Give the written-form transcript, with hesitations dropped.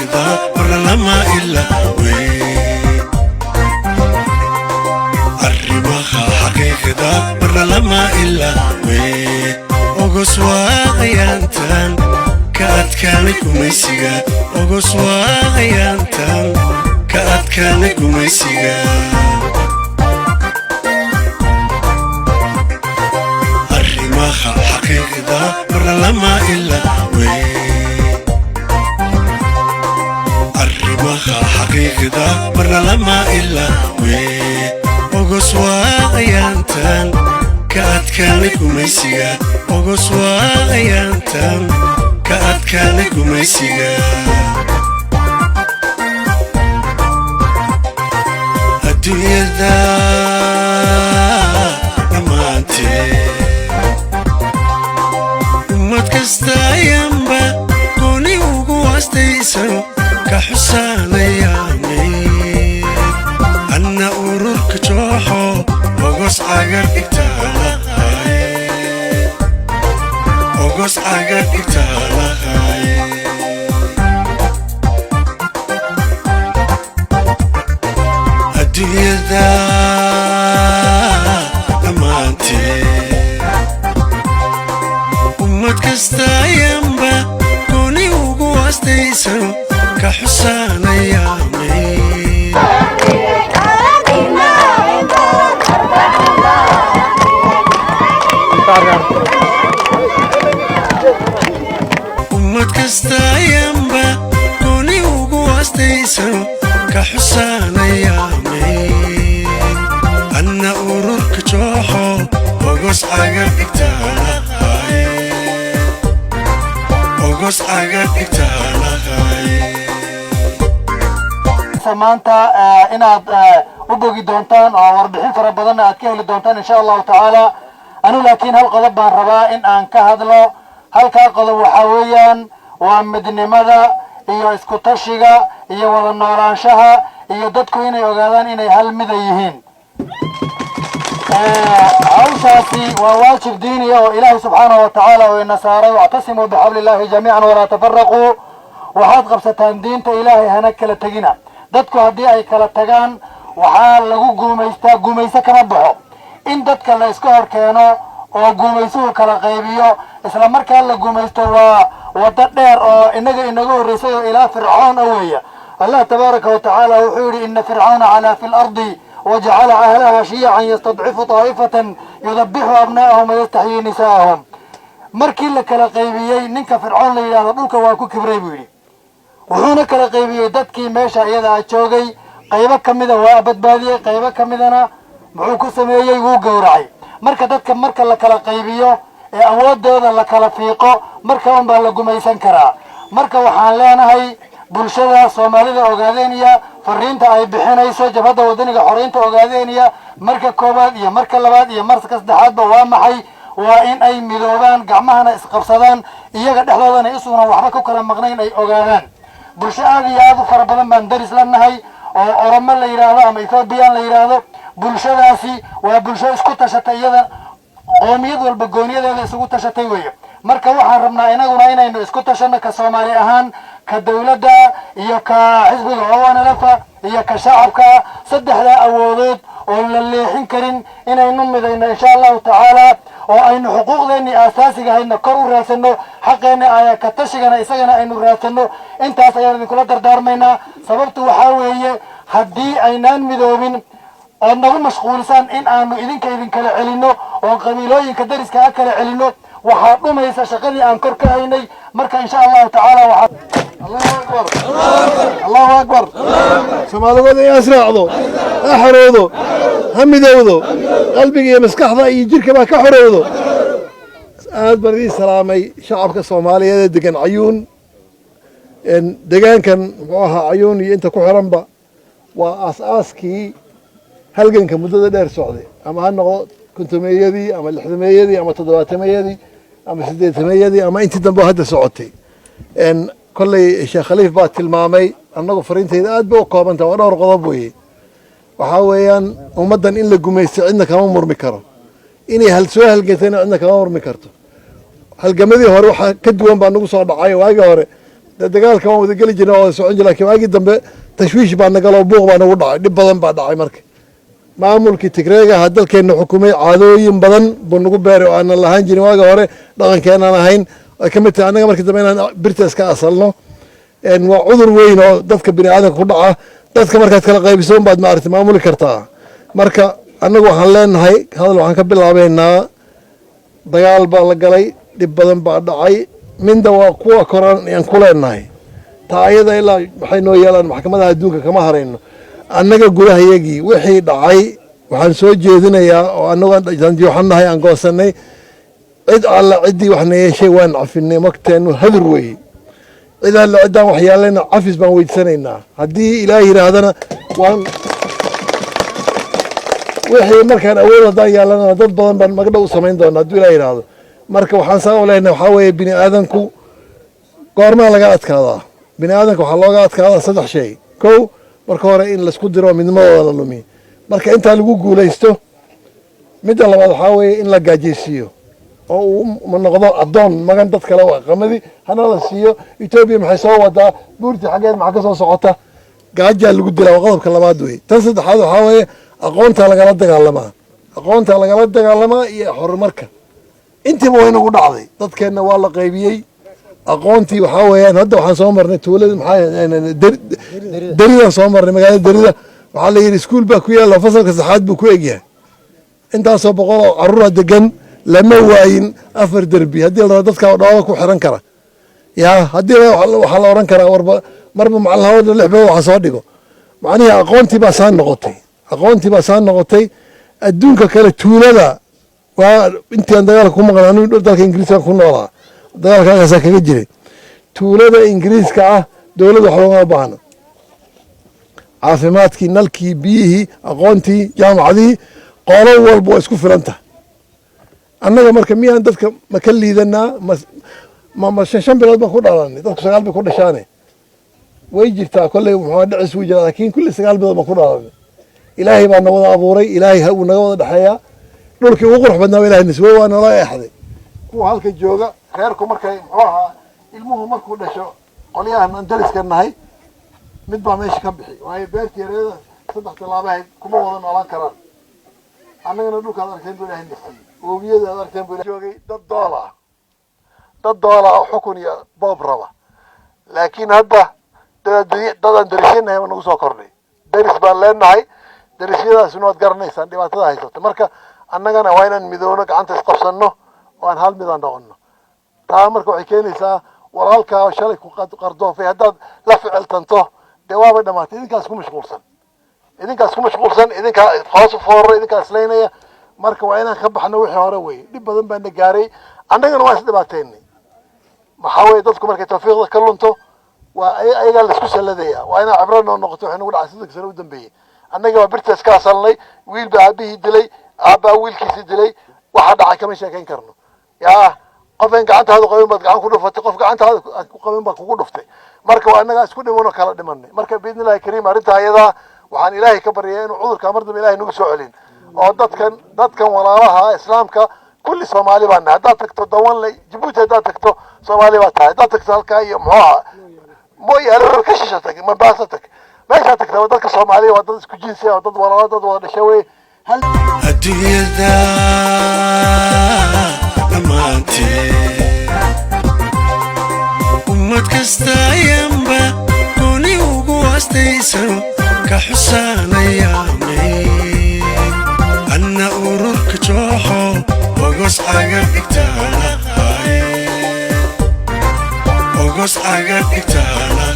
Xaqiiqda marna lama ilawe. Arrimaha xaqiiqda marna lama ilawe. Ogos waa ayaantan ka adkaanay gumaysiga. Ogos waa ayaantan ka adkaanay gumaysiga. Arrimaha xaqiiqda marna lama ilawe. Arrimaha xaqiiqda marna lama ilawe. Ogos waa ayaantan ka adkaanay gumaysiga. Ogos waa ayaantan ka adkaanay gumaysiga. Adduunyada dhammaanteed ummad kasta ayaanba gooni ugu waastaysano ka xusaanayaamid anna ururka jooxo ogos cagar dhigtaalahay, ogos cagar dhigtaalahay. Adduunyada dhammaanteed ummad kasta ayaanba gooni ugu waastaysano ka xusaanayaamid. Ummad kasta ayaanba gooni ugu waastaysano ka xusaanayaamid anna ururka jooxo ogos cagar dhigtaalahay, ogos cagar dhigtaalahay. Maanta inaad u bogi doontaan oo warbixin fara badanna aad ka heli doontaan, insha Allahu tacaala. Anu laakiin hal qodob baan rabaa in aan ka hadlo. Halkaa qodob waxaa weeyaan waa midnimada iyo isku tashiga iyo wada noolaanshaha iyo dadku inay ogaadaan inay hal mida yihiin. Hawshaasi waa waajib diiniya oo Ilaahay subxaanahu wa tacaala oo ina saaray: واعتصموا بحبل الله جميعا ولا تفرقوا. Waxaad qabsataan diinta Ilaahay, hana kala tegina. Dadku haddii ay kala tagaan, waxaa lagu guumaystaa, guumayso kama baxo. In dadka la iska hor keeno oo guumaysuhu kala qaybiyo, isla markaa la guumaysto, waa waddo dheer oo inaga inaga horreysay oo ilaa Fircoon a weeya. Allah tabaaraka wa tacaala wuxuu yidhi: إن فرعون علا في الأرض وجعل أهلها شيعا يستضعف طائفة يذبح أبناءهم ويستحيي نساءهم. Markii la kala qaybiyey, ninka Fircoon la yidhahdo dhulka waa ku kibray, buu yidhi. Wuxuuna kala qaybiyey dadkii meesha iyada a joogay. Qaybo ka mida waa badbaadiyey, qaybo ka midana muxuu ku sameeyey? Wuu gowracay. Marka dadka marka la kala qaybiyo ee awoodooda la kala fiiqo, marka un baa la gumaysan karaa. Marka waxaan leenahay bulshada Soomaalida Ogaadeeniya, fariinta ay bixinayso Jabhadda Wadaniga Xoreynta Ogaadeeniya, marka koowaad iyo marka labaad iyo marka saddexaadba, waa maxay? Waa in ay midoobaan, gacmahana isqabsadaan, iyaga dhexdoodana isuuna waxba ku kala maqnayn ay ogaadaan. Bulsho aad iyo aad u fara badan baan daris la nahay oo Oromo la yidhaahdo ama Ethoobiyan la yidhaahdo. Bulshadaasi waa bulsho isku tashatay, iyada qoomiyad walba gooniyadeeda isugu tashatay weeye. Marka waxaan rabnaa inaguna inaynu isku tashanno, ka Soomaali ahaan, ka dawladda iyo ka xisbiga ONLF iyo ka shacabka, saddexdaa awoodood oon la leexin karin inaynu midayno, insha Allahu tacaala, oo aynu xuquuqdeennii aasaasiga ahaydna kor u raadsanno, xaqeenna aya ka tashigana isagana aynu raadsanno. Intaas ayaan idinkula dardaarmaynaa. Sababtu waxaa weeye, haddii aynaan midoobin ood nagu mashquulisaan in aanu idinka idinkala celinno oo qabiilooyinka dariska a kala celinno, waxaa dhumaysa shaqadii aan kor ka haynay. Marka insha Allahu tacaala waxaa Allahu akbar, Allahu akbar! Soomaaligooda in israacdo, ha xorowdo, ha midowdo, qalbiga iyo maskaxda iyo jirkaba ka xorowdo. Aad baan idiin salaamay, shacabka Soomaaliyeed ee degan Cayuun, degaankan muxuu ahaa Cayuun iyo inta ku xiranba. Waa aas-aaskii halganka muddada dheer socday, ama ha noqdo 50-meeyadii ama 60-meeyadii ama 70-meeyadii ama 80-meeyadii ama intii dambe hadda socotay. Kolley Sheekh Khaliif baa tilmaamay. Annagu fariintayda aad bay u koobanta, waa dhowr qodob weeye. Waxaa weeyaan, ummaddan in la gumaysto cidna kama murmi karo, inay hal soo halgantayna cidna kama murmi karto. Halgamadii hore waxaa ka duwan baa nagu soo dhacay. Waagii hore Dee dagaalka waan wada geli jirnay, waa wada socon jirnay, lakin waagii dambe tashwiish baa nagaloo, buuq baa nagu dhacay, dhib badan baa dhacay. Marka maamulkii Tigreega ahaa dalkeenna xukumay, caadooyin badan buu nagu beeray oo aanan lahaan jirin waaga hore, dhaqankeenaan ahayn. Ay ka mid tahay annaga markii dambe inaan birta iska asalno. Waa cudur weyn oo dadka bini aadamka ku dhaca. Dadka markaad kala qaybiso unbaad maaragtay maamuli kartaa. Marka annagu waxaan leenahay, hadal waxaan ka bilaabeynaa, dagaal baa la galay, dhib badan baa dhacay. Minda waa kuwa koran ayaan ku leenahay taa ayada, ilaa waxay noo yeelaan maxkamadaha adduunka kama harayno. Annaga gudahayagii wixii dhacay waxaan soo jeedinayaa oo annagu janjooxan nahay, aan goosanay, cid alla ciddii waxna yeeshay waan cafinay, magteenu hadur weeye. Cid alla ciddaan wax yeelayna cafis baan weydsanaynaa. Haddii Ilaah yidhaahdana, waan wixii markaan awood haddaan yeelanana, dad badan baan magdhow u samayn doona hadduu Ilaah yidhaahdo. Marka waxaan saa u leenahay waxaa weeye, bini aadanku goormaa laga adkaadaa? Bini aadanka waxaa looga adkaadaa saddex shay. Kow, marka hore in laisku diro, midnimadooda la lumiyo. Marka intaa lagu guulaysto, midda labaad waxaa weeye in la gaajaysiiyo oo uu noqdo addoon magan dad kale. Waa qamadii hana la siiyo. Etoobiya maxay soo wadaa? Buurtii xaggeed maxaa ka soo socota? Gaajaa lagu dilaa, waa qodobka labaad wey. Tan saddexaad waxaa weeye aqoontaa lagala dagaalamaa, aqoontaa lagala dagaalamaa iyo horumarka. Intiiba way nagu dhacday. Dadkeenna waa la qaybiyey. Aqoontii waxaa weeyaan, hadda waxaan soo marnay tuulada, maxaa, Deridaan soo marnay, magaalada Derida. Waxaa la yidhi iskuul baa ku yaalla, fasalka saxaad buu ku egyahay. Intaasoo boqol oo carruura degan, lama waayin afar derbi haddii la rabo dadka dhooba ku xiran kara. Yaa haddii waxaa la oran karaa, warba marba macalin hawada 6 bilood waxa soo dhigo. Macnihii aqoontii baa saa noqotay, aqoontii baa saa noqotay. Adduunka kale tuulada waa intii aan dagaalka ku maqnay, anigu dalka Ingiriiska ku noolaa, dagaalka halkaasaa kaga jiray. Tuulada Ingiriiska ah dowladda wax loogama baahna. Caafimaadkii, nalkii, biyihii, aqoontii, jaamacadihii, qolo walba waa isku filan tahay. Annaga marka miyaan dadka ma ka liidanaa? Ma 5 5 bilood baan ku dhalanay? Dadku 9 bay ku dhashaane. Way jirtaa kolley, muxuu dhicis wuu jiraa, laakiin kulli 9 bilood baan ku dhalanay. Ilaahay baa na wada abuuray, Ilaahay wuu naga wada dhexeeyaa. Dhulkii ugu qurux badnaa Ilahay niswe waa nala eexday. Kuwa halka jooga, reerku markay, muxuu ahaa, ilmuhu markuu dhasho, qolyahan aan dariska nahay mid baa meesha ka bixi waayo, beertii yareeda saddex tallaabahayd kuma wada noolaan karaan. Annagana dhulkaad aragteen buu Ilahay nasiiyey, webiyada aad aragteen buu joogay. Dad doola ah, dad doola oo xukun iyo boob raba. Laakiin hadda dadaan darisyanahay baa nagu soo kordhay. Daris baan leenahay, darisyadaasina waad garanaysaan dhibaatada haysata. Marka annagana waa inaan midowno, gacanta isqabsanno oo aan hal midaan noqono. Taa marka waxay keenaysaa, walaalkaa shalay ku qardoofay haddaad la ficiltanto, dee waaba dhamaatay. Idinkaas ku mashquulsan, idinkaas ku mashquulsan, idinkaa hoos u foorara, idinkaa islaynaya. Marka waa inaan ka baxno wixii hore wey. Dhib badan baa na gaaray, annagana waa isdhibaateynay. Maxaa weye, dadku markay tawfiiqda ka lunto, waa ayagaa laisku salladaya. Waa inaa cibro noo noqoto waxay nagu dhacay 30-ka sano u dambeeyey. Annaga waa birta iska asalnay. Wiil baa aabihii dilay, aabbaa wiilkiisii dilay. Waxa dhacay kama sheekayn karno. Yaa qof aan gacantaada qabin baad gacan ku dhufatay, qof gacantaada aan ku qabin baa kugu dhuftay. Marka waa innagaa isku dhiman oo kala dhimanay. Marka biidni Illahi kariim, arrintaa ayadaa waxaan Ilaahay ka baryayaa inuu cudurkaa mar dambe Ilahay nagu soo celin, oo dadkan walaalaha islaamka kulli Soomaali baa nahay. Haddaad tagto Dawanley, Jabuuti haddaad tagto, Soomaali baa tahay. Haddaad tagto halkaa iyo, muxuu ahaa, Mooyaale ka shisha tag, Mambaasa tag, meeshaa tagta, dadka Soomaaliya waa dad isku jinsi ah, dad walaalo, dad wada dhasha wey. Hal Adduunyada dhammaanteed ummad kasta ayanba gooni ugu aastaysano ka xusaanayaanay. Anna ururka jooxo ogos caga dhigtaanahay, ogos caga dhigtaanahay.